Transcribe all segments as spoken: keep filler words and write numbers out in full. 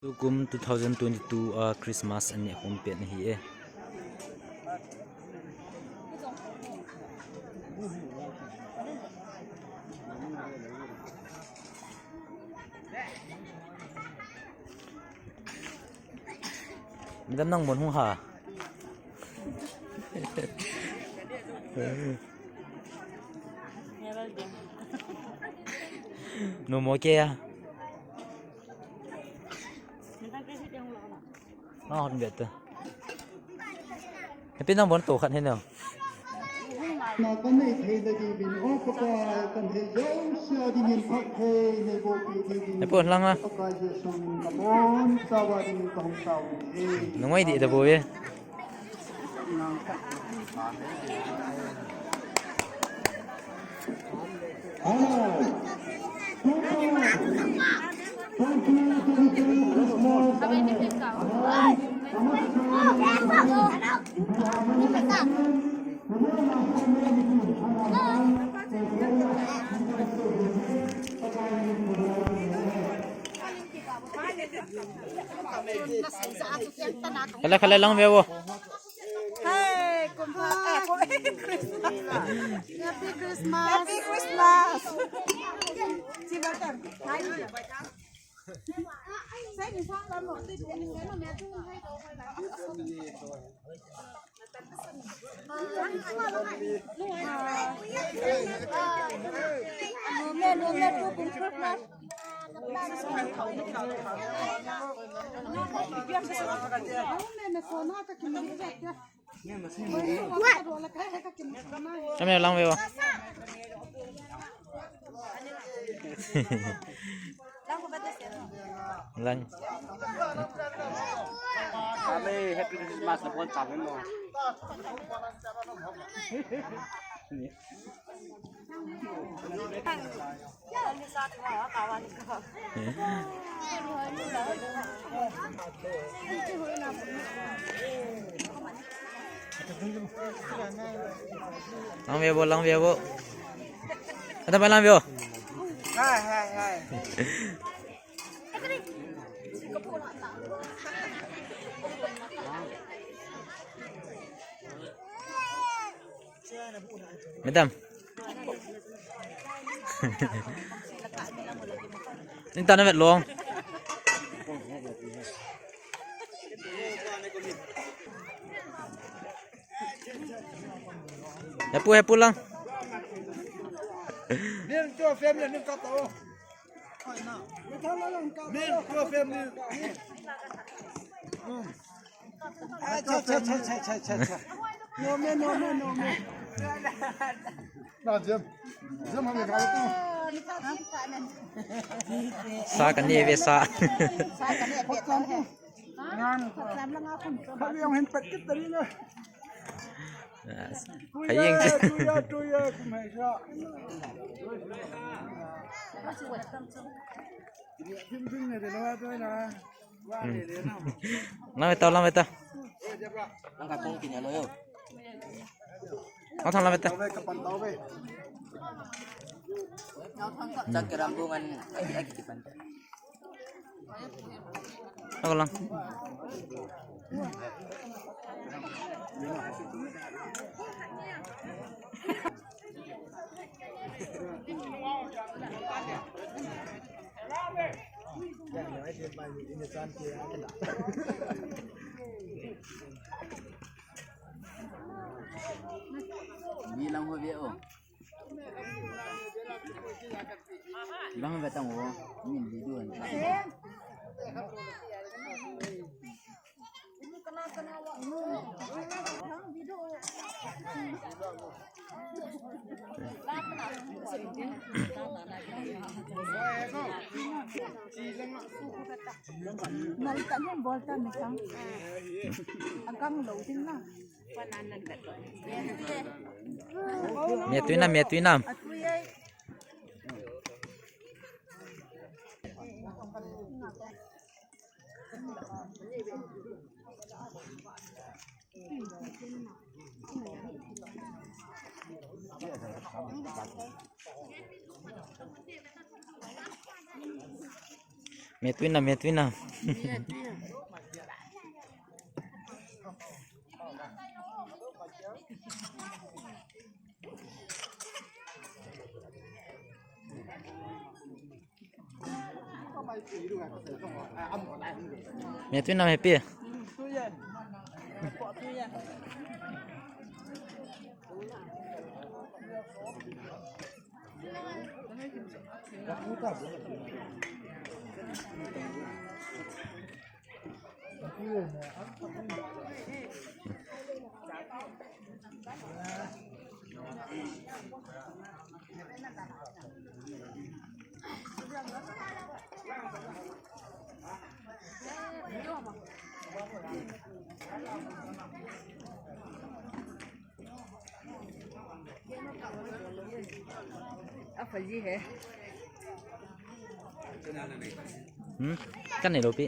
Tukum two thousand twenty-two a Christmas an neh khom pet ahi e. Madam, nang bon hung ha. Numo ke ya. Nang hon vet te. Happy, nang bon to khat he neo. Na kan nei thei da di bin o ko pa kan thei jo sia di min phat thei nei bo pi di bin. Happy lang a. Pa ka Jesu min ka bon sa wa di min ka hong sa wi. Nang wai di da bo ye. Khale, khale, lang ve vo. Hey, kum pha, eh, kum, Christmas. Happy Christmas. Happy Christmas. Chi ba tam. Hai. Sai ni sa la mo, ti ni ni no me tu hai do. Kami lang veo. Lang. Kami happy Christmas na pon tangan mo. Lang veo, lang veo. Ada main lang veo. Hai, hai, hai. Madam. Ni ta na vet long. Hepu, hepu lang. Min to family min ka to. Min to family. Cha, cha, cha. No me, no me, no me. Na, Jim. Jim, hami ka tu. Sa ka ne ve sa. Sa ka ne ve sa. Ngan. Kami ang hin pat kit tadi na. Yes. Tuya, tuya, tuya, kumai sa. Jim, jim ne de na, tuya na. Lam veta, lam veta. Lam ka kong kini alo yo. Lam thang lam veta. Chak ke rambungan, aki, aki kipan. Ako lang. Bilang ho ve o. Bilang ho ve tang o. Min video an. Nalta mo bolta mi kang. Akang lo din na. Metui na, metui na. Metui na, metui na. Me tui nam he pi. Apa ji hai? Hmm? Kan ni lo pi.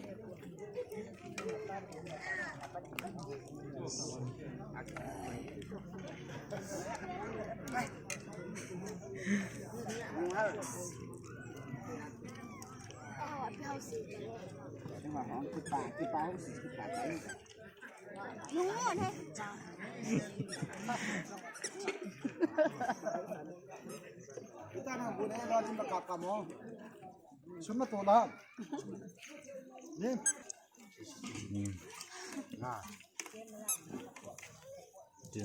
Kita na bu ne lo jin ba ka ka mo. Sum na to la. Ni. Hmm. Na. Ti.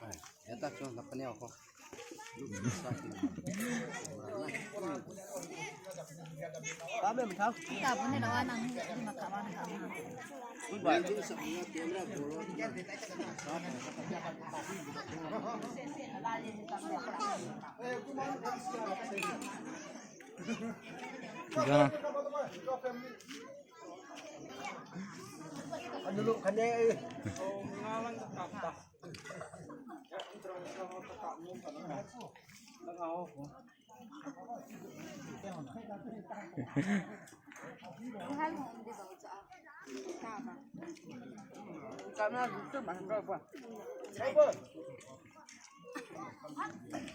Ai, ya ta cho na pa ne ko. Jana. Anu lu kane.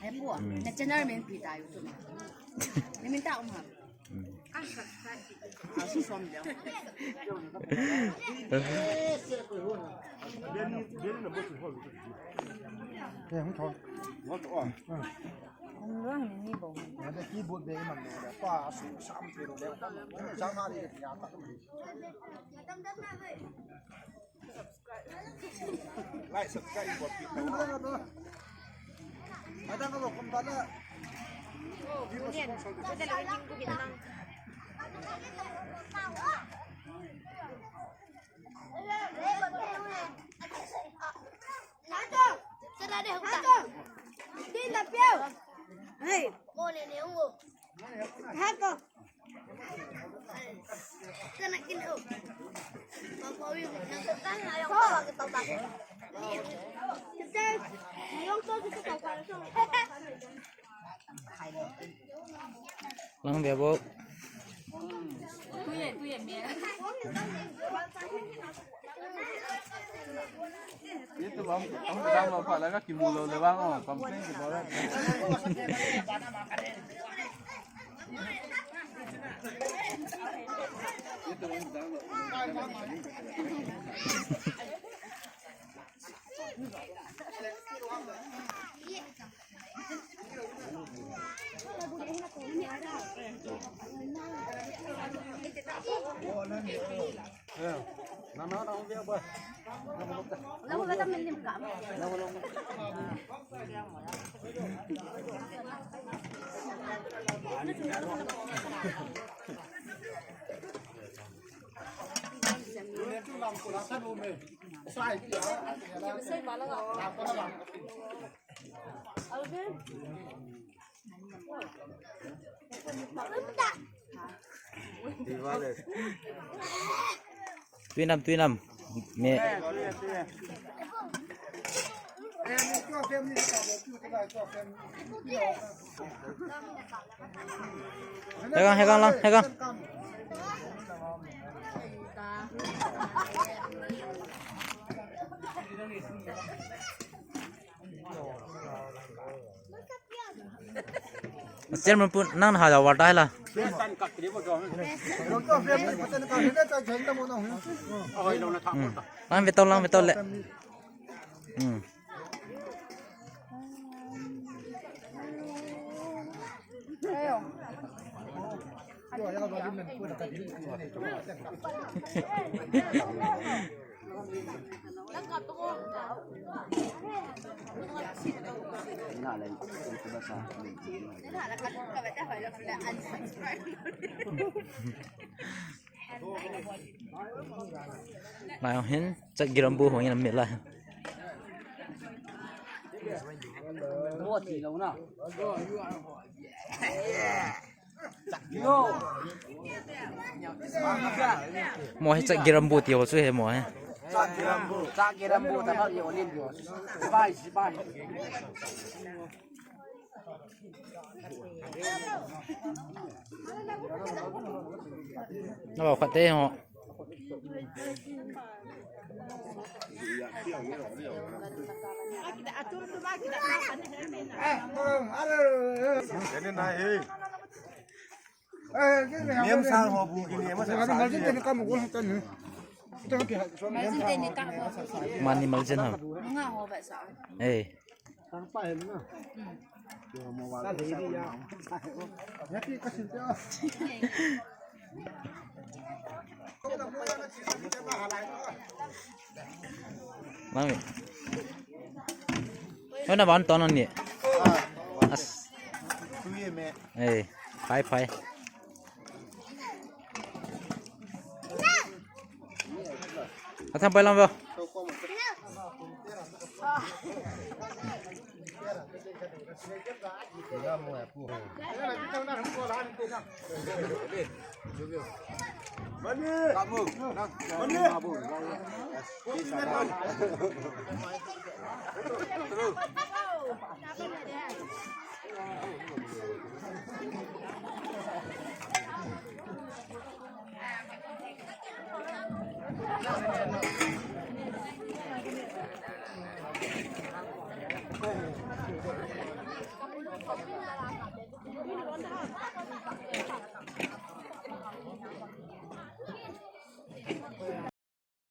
Hai pu, na channel min pi ta YouTube. Ni min ta um ha. Ka subscribe. Ka subscribe dia. Ke hung thon. Hung thon ni bo. Ya de keyboard be man de. Pa su sam pe de. Jang ha de ya ta. Like, subscribe, buat kita. Hey. Lang dia, Bu. Itu bang, kamu dah mau apa lagi? Kimu lo le bang, oh, complain ke bawah. Itu bang, dah mau. Tuinam, tuinam. Me. Hegang, hegang lang, hegang. Chairman pu, nang na ha jao war tai la. Hmm. Lang ve tau, lang ve tau le. Hmm. Lai hin, chat girambu hung in amel a. Mo hi chat girambu ti ho chu he mo he. Chat girambu, chat girambu ta ba yo lin yo. Sipai, sipai. Nabao khat te ho. Nem sang ho bu ki nem sa. Mani maljen ha. Nga ho ba sa. Eh. Mami. Hona ban ton ni. As. Eh, phai phai. Atham pai lang bo.